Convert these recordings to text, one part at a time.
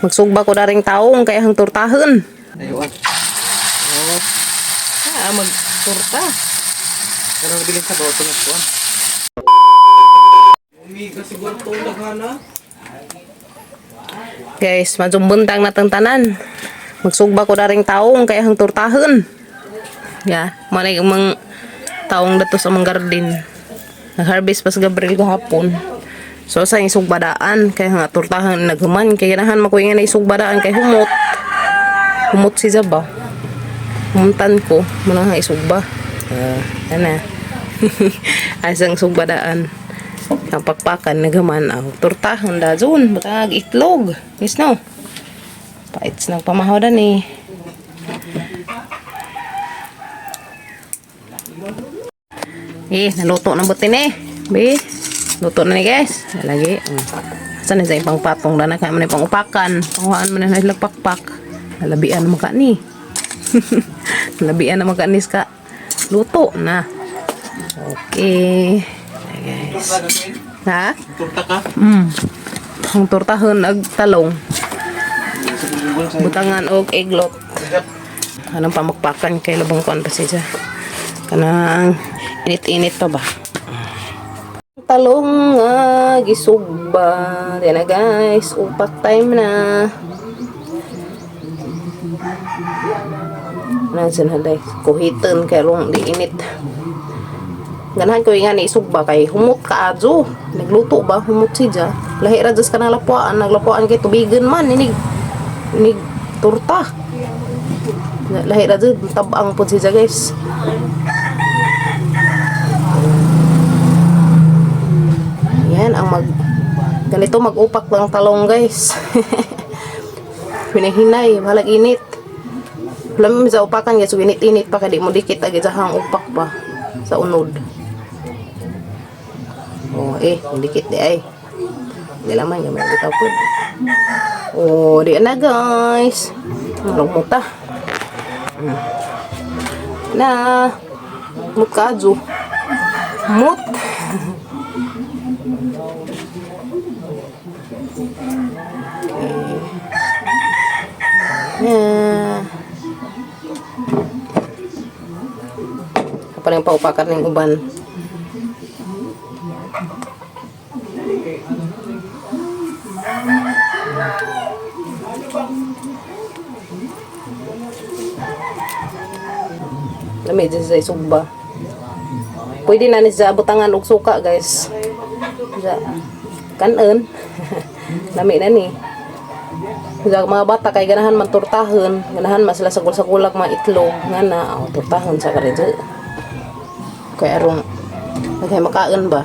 Magsugba ko daring taong kay hang tortahan. Ayun. Oh. Ah, magtorta. Pero nabilin sa boto na kuan. Guys, majumbentang natang tanan. Magsugba ko daring taong kay hang tortahan. Ya, manay mang taong dato sa among garden. Nag-harvest pa sa Gabriel gahapon. So sa isugbadaan kay nga tortahan naghuman kay ganahan makuy nga na isugbadaan kay humot. Humot si Zaba. Humuntan ko muna nga isugba. Ah, ana. Asang sugbadaan. Ang pakpakan naghuman ang tortahan da zon batag itlog. Yes no. Paits ng pamahaw dan eh. Eh, naluto na butin eh. Be, luto na ni guys. Lagi. Saan na sa ipang patong na kaya man ipang upakan. Panguhaan man na sila pakpak. Nalabian mo ka ni. Nalabian na ka ni ka. Luto na. Okay. Ay, guys. Ha? Turta ka? Ang tortahon ag talong. Butangan og eglot. Anong pamakpakan kay labong kuan pa siya. Kanang init-init pa ba? Talong nga gisugba. Yan na guys, upak time na. Ano na kuhitan kay rong di init. Ganahan ko nga ni isugba kay humot ka adyo. Nagluto ba humot siya. Lahi ra jud ka nang lapuan, naglapuan kay tubigan man inig inig turta. Lahi ra jud tabang pud siya guys. Yan ang mag ganito mag-upak lang talong guys. Pinahinay, bahalag init. Lami sa upakan guys, so init-init pa kay di mo dikit agad sa hang upak pa sa unod. Oh, eh, dikit di ay. Di laman gamay bitaw pud. Oh, di na guys. Marumuta. Na. Mut kadyo. Mut. Na. Apa lang paupakan ng uban. Lami dyan sa isugba. Pwede na ni sa butangan og suka, guys. Sa kanon. Lami na ni. Sa mga bata kay ganahan man tortahon, ganahan man sila sa gulak mga itlog nga na oh, tortahon sa karidyo. Kay arong naghay makaon ba.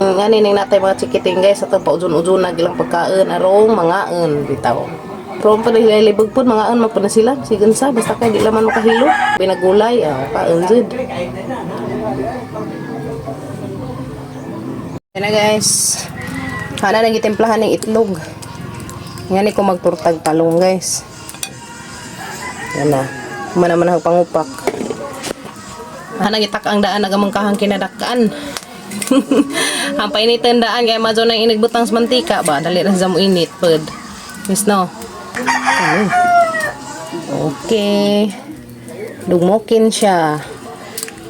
Nga ni ning natay mga chikiting guys atong paujun-ujun na gilang pagkaon arong mangaon bitaw. Pero pa nila libag pud mangaon man pud na sila sigan sa basta kay di laman makahilo. Pinagulay ah kaon jud. Yan na guys. Hana nang gitimplahan ng itlog. Nga ni ko magturtag talong guys. Yan na. Mana man ang pangupak. Hana gitak ang daan nagamang kahang kinadakaan. Ang painitan daan kay mazo nang inigbutang sa mantika ba dali ra sa mo init pud. Miss no. Ano? Okay. Lugmokin siya.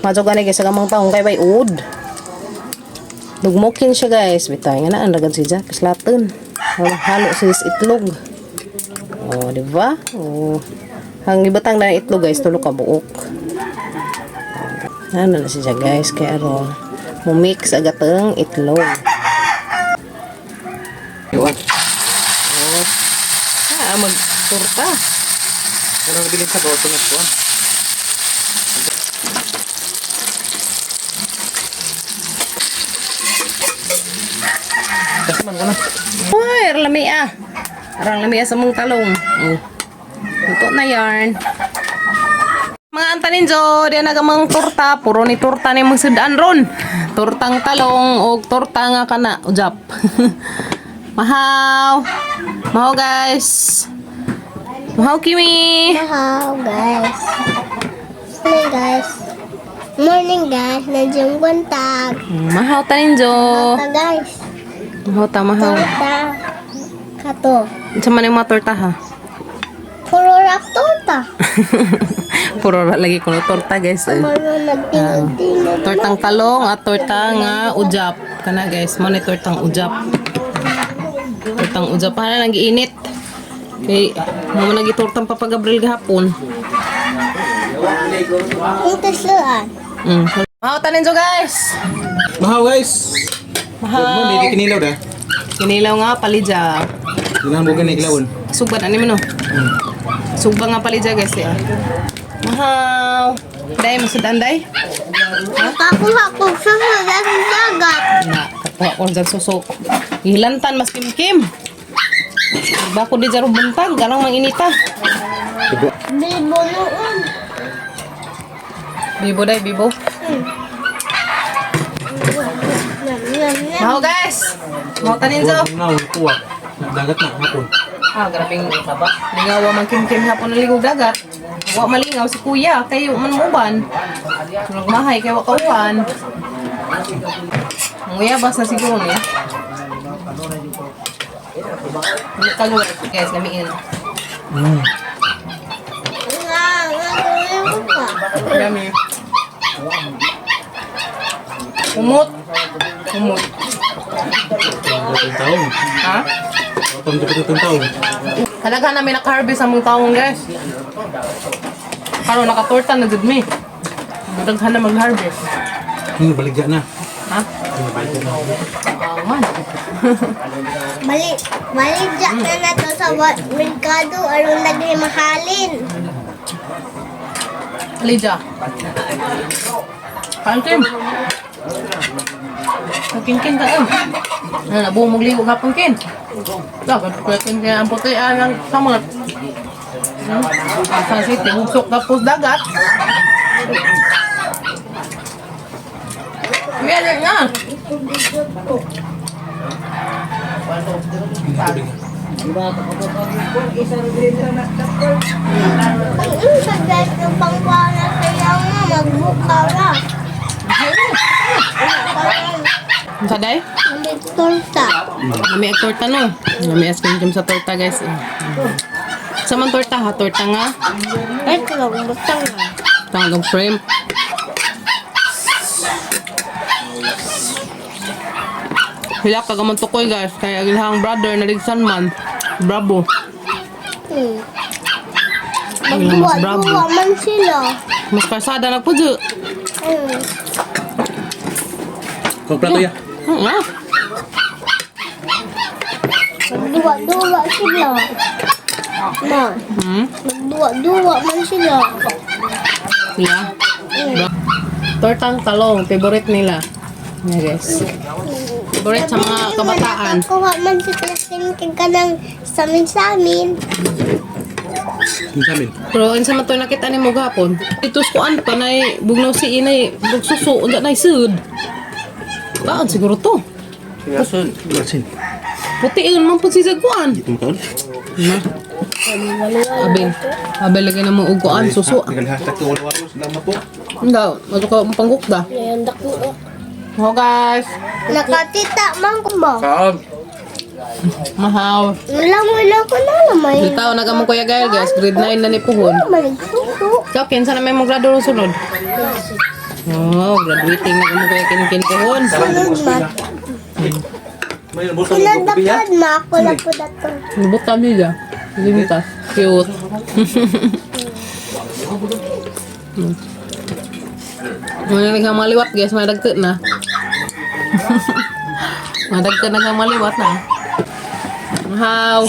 Mazo gani kay sa gamang taong kay bay ud. Lugmokin siya guys. Bitay nga na ang dagan si Jack. Kaslaton. Halo sa itlog. Oh, di ba? Oh. Ang ibutang na itlog guys, tulo ka buok. Ano na siya guys, kaya aron mumix agateng itlog. Ayun. Oh. Ah, magtorta. Pero nabilin sa boto na kuan. Kasi man ko na. Uy, arang lami ah. Arang lami ah sa mong talong. Oh. Luto na yarn. Mga antaninjo, di na gamang torta, puro ni torta ni mong sudan ron. Tortang talong og torta nga kana ujap. Mahaw. Mahaw guys. Mahaw Kimi. Hello guys. Morning guys. Morning guys. Nandiyan buntag. Mahaw taninjo. Pa guys. Mahaw ta mahaw. Torta. Kato. Unsa man yung mga torta ha? Puro rap torta. Puro ra lagi kuno torta, guys, eh. Mano nagtingog-tingog. Tortang talong at torta nga ujap. Kana, guys, mo ni tortang ujap. Tortang ujap para nang giinit. Kay mo man nagitortang Papa Gabriel gahapon. Ang taslaan. Mahaw tanin jo, guys. Mahaw, guys. Good morning, Mahaw. kinilaw da. Kinilaw nga palidya. Ginahan mo gani kilawon. Sugba na ni mo no. Sugba nga palidya, guys, eh. Mahaw. Day, masudan day. Nakakuha ko sa dagat. Na, kakuha ko dyan suso. Hilantan mas kimkim. Bako di jaro buntag, ganang manginita. Bibo noon. Bibo day, bibo. Yum, yum, yum. Mahaw, guys. Mahaw tanin zo. Na kuha. Dagat na hapon. Ah, grabing taba. Lingaw man kimkim hapon naligog dagat. Wa malingaw si kuya kayo man muban. Nagmahay kay wa kauban. Nguya bas na siguro niya. Kaluwa guys, lamiin. Nga, nga, gawin mo pa. Yummy. Umot. Umot. Itong taong. Ha? Itong itong taong. Kadaghan namin naka-harvest ang mga taong, guys. Karon nakatorta na jud mi. Daghan na mag-harvest. Baligya na. Ha? Baligya na. Ah, man. Balik, balik dyan na na to sa merkado aron naghimahalin. Alija. Kain Kim. Kin ka eh. Ano na buong magligo gapon kin. Dapat ko kin kaya ang puti ang samot. Sa city hugsok tapos dagat. Yan na. Ang isa guys, yung pangkuha na kaya nga, magbuka na. Parang Sa day? may torta. Nami ang torta no. Nami as kim sa torta, guys. Sa man torta ha, torta nga. Ay, tulog, butang na. Tanggang shrimp. Hila ka gaman tukoy, guys. Kaya ang brother na ligsan man. Bravo. Ay, mas bravo. Magduwa-duwa man sila. Mas karsada na po dyan. Kung plato ya. Ah. Magduwa-duwa sila. Ma, magduwa-duwa man sila. Sila. Tortang talong, favorite nila. Yeah, guys. Favorite sa mga kabataan. Nakakuha man si Christine kay kanang samin-samin. Yung sa amin. Pero unsa man to nakita nimo gapon? Ito kuan pa nay bugnaw si inay bugsuso unsa nay sud. Taan siguro to. Basin. Puti yun man pud si kuan. Ito mo kaon? Na. Abel. Abel lagi na mo og kuan suso. #2 Salamat po. Hindi, matuka mo pangguk da. Oh, guys. Nakatita man ko ba? Mahaw. Wala wala ko na naman. Bitaw na ka mo kuya Gael, guys. Grade 9 na ni Puhon. Wala man nagsuso. So, kinsa na may mong grado ron sunod? Oh, graduating na ka mo kuya Kinkin Puhon. Sunod ma. May busa Sunod na pod ma. Ako na po dato. Buta nila. Limita. Cute. Muna nang maliwat, guys, madagkot na. Madagkot na kang maliwat na. Mahaw.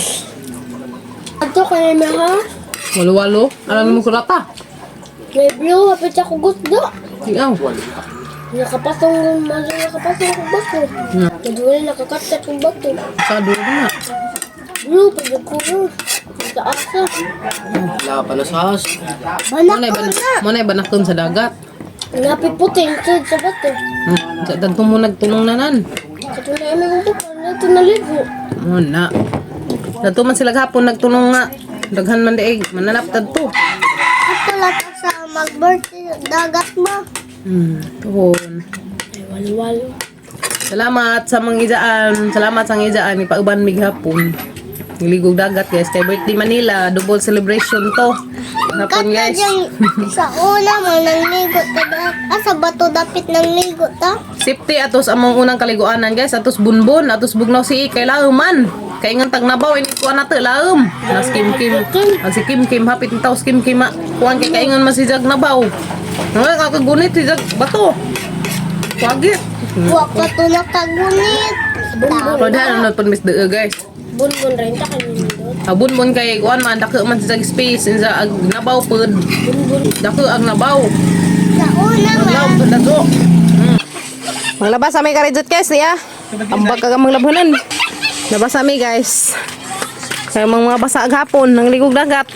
Ato kaya na ha? Walo-walo. Alam mo kurata. May blue, hapit ako gusto. Ikaw. Nakapasong, nakapasong kong bato. Naduwal, nakakatat kong bato. Sa dulo na. Blue, pag ko. Sa asa. Wala pa na sa house. Banak ko na. Muna banakon sa dagat. Napit puti, yung sud sa bato. Sa dagto mo nagtunong nanan. Katulad namin kong bato, na ito naligo. Muna. Dato man sila gahapon nagtunong nga. Daghan man dieg, mananap tadto. Ito lahat sa mag-birthday dagat mo. Tuhon. Ay, walo-walo. Salamat sa mga ijaan. Salamat sa mga ijaan. Ipauban mig hapon. Ligog dagat guys. Kay birthday Manila, double celebration to. Hapon guys. Katadyan sa una mo nangligo ta da. Ah, sa bato dapit nangligo ta. Safety atos among unang kaliguanan guys. Atos bunbon, atos bugnaw si kay lauman. Kay ngan tagnabaw ini kuan nato laom. Nas kim kim. Ang si Kim Kim hapit ni taos Kim Kim. Kuan kay kaingon man si Jag nabaw. Nga kagunit si Jag bato. Wagit. Wa pa to nakagunit. Pero dahil ano pun miss the guys. Bunbun rin ta kay nindot. Abon mon kay kuan man dako man sa space insa ag nabaw pud. Dako ang nabaw. Sa una man. Laom pud dato. Maglabas ami karidjot guys niya. Ambag ka maglabhanan. Labas ami guys. Kay mga basa gapon nang ligog dagat.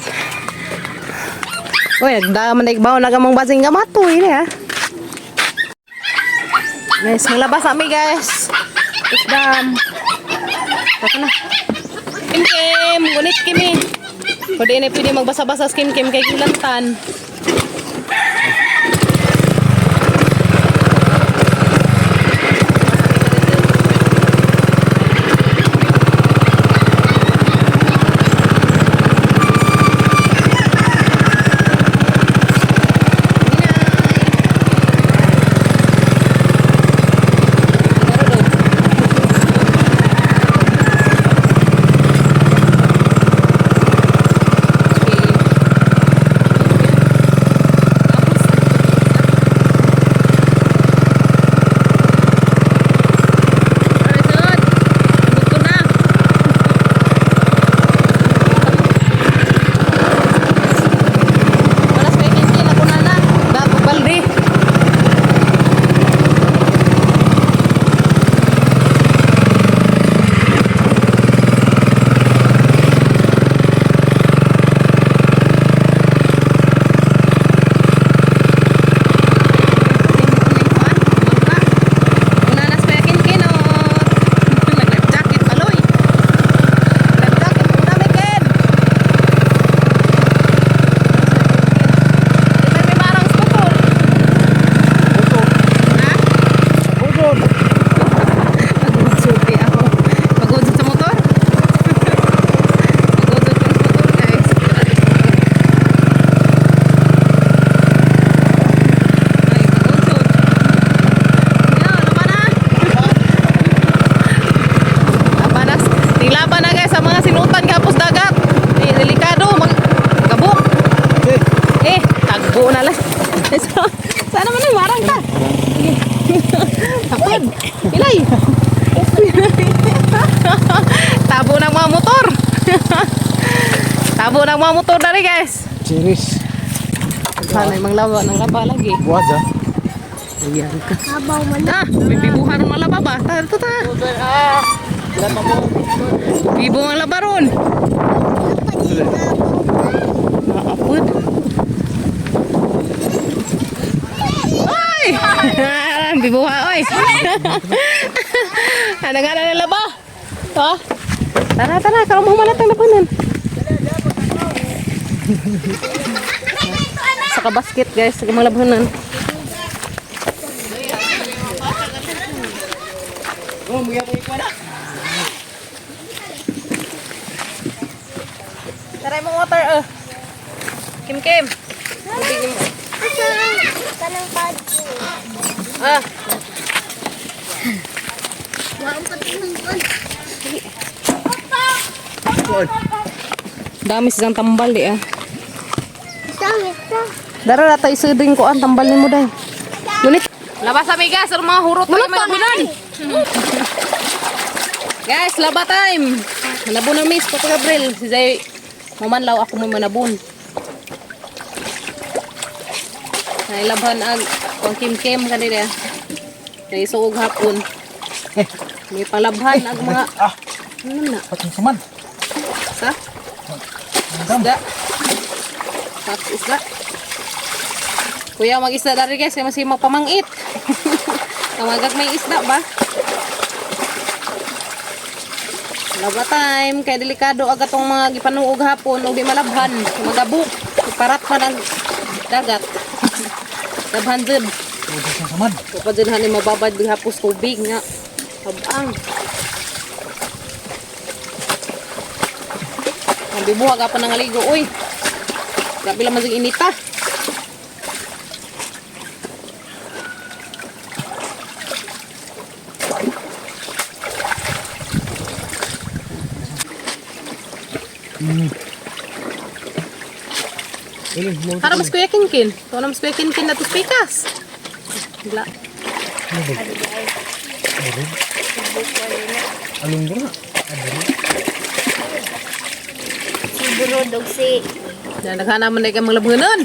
Oy, nagda man baw na gamong basing gamato ini ha. Guys, maglabas ami guys. Isdam. Taka na. Kim Kim, gunit kimi. Pwede na pwede magbasa-basa sa Kim Kim kay gilantan. Alright, sunod. Buto na. Wala sa kinkin ako na na. Dato balde. Una na sa kinkin oh. Nag-life jacket paloy. Life jacket una may ken. Di man may marang sa motor. Ha? Bugod. Magsulti ako. Pag-udot sa motor? Pag-udot sa motor, guys. Ay, pag-udot. Yan, laban na. Laban na. Tinglaban na guys sa mga sinutan kapos dagat. Eh, delikado. Magkabok. Eh, tagbo na lang. Sana man ay marang ka. Sige. Takod. Ilay. Tabo ng mga motor. Tabo ng mga motor na rin guys. Chiris. Sana yung manglaba ng laba lagi. Buwad ah. Ayan ka. Kabaw man. Ah, may bibuhan ng malaba ba? Tara, tara. Bibo ang laba ron. Maapod. Ay! Bibuha, oy. Ano nga na laba? To? Tara, tara. Karoon mo malat ang labanan. Sa kabasket, guys. Sa mga labanan. Tara mo water, eh. Kim, Kim. Tubig mo. Asa kanang pad. Ah, Wa ang patulungan. dami silang tambal, eh. Ah. Isa, isa. Dara na tayo isudin ko ang tambal ni mo dahil. Ngunit. Labas sa bigas, ang mga hurot tayo mga bunan. Guys, laba time. Manabon na miss, Papa Gabriel. Si Zay, mamanlaw ako mo manabon. Nailabhan ang kung kim-kim kanila. Kay suog hapon. May palabhan ang mga Ah, ano na? patong saman. Sa? Isda. Tapos isda. Kuya, mag-isda dari guys. Kaya masih magpamangit. Kamagag may isda ba? Laba time. Kaya delikado agad tong mga gipanuog hapon. O di malabhan. Magabuk. Parat man ang dagat. Labhan dun. Patong saman. Kapag dun hani mababad hapos tubig nga. Habang. Ang bibuha ka pa ng aligo, uy. Grabe lang masig inita. Para mas kuya kinkin. Ito na mas kuya kinkin na pikas. Gla. Along bro. Si Burudog si Yan, naghana man na ikaw mga labungan.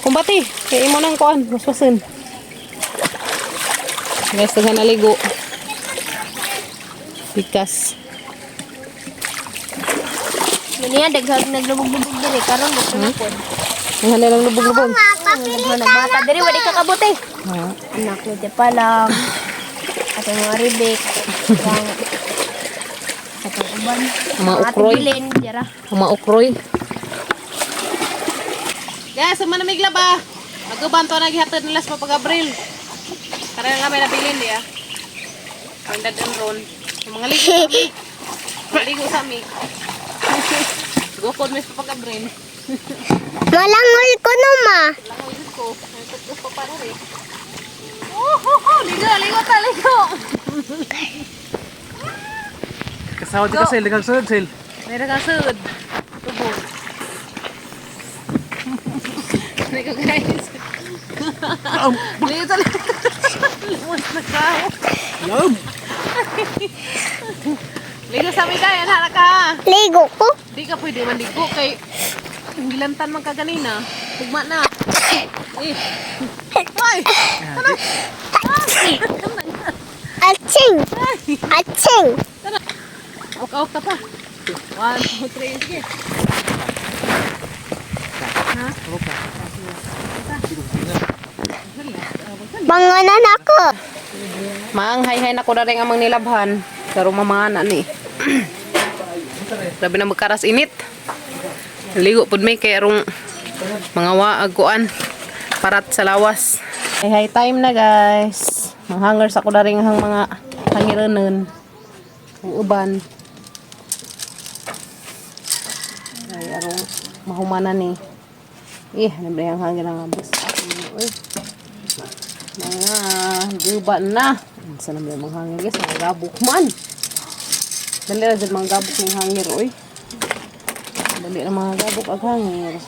Kumbati, kaya imo nang kuan, waswasin. Guys, daghan aligo. Pikas. Ganiya daghang naglubog-lubog diri karon gusto na pod. Ang nilang lubog-lubog. Daghan nagbata diri wala ka kabuti. Anak ni Tepalang. Atong mga ribik. Ang atong uban. Ang mga Ate ukroy. Bilin, dira. Ang mga ukroy. Guys, ang manamig laba. Maguban to naghihatid nila sa Papa Gabriel. Para na lang may nabilin diya. Ang dadan ron. Ang mga ligo sa mi. Mga ligo sa mi. Gukod may sa Papa Gabriel. Malangol ko no ma. Langoy yun ko. Ang tatlo pa pa rin. Oh, ho, ho. Ligo, ligo ta, ligo. Kasawad ka sel, daghang sud sel. Meron kang sud. Tubo. Ligo, guys. Ligo ta, ligo. Lumos na ka. Yum. Ligo sa mi kay, anha ka. Ligo ko. Di ka pwede manligo kay gilantan man ka ganina. Ugma na. Eh. Ay! Aching. Aching. Awak-awak ka pa. 1, 2, 3, sige. Bangonan ako. Maang hay-hay na ko na rin amang nilabhan. Pero mamana ni. Grabe na magkaras init. Ligo pud may kay arong mga waag kuan parat sa lawas. Hay hay time na, guys. Manghangers ako na rin ang mga hangiranon. Ang uban. Ay arong mahumana ni. Eh, ano ba yung hangin ang abos? Uy. Mga guba na. Unsa naman yung mga hangir, guys? Mga gabok man. Dali ra dyan mga gabok ng hangir, oy. Dali ra mga gabok ang hangir.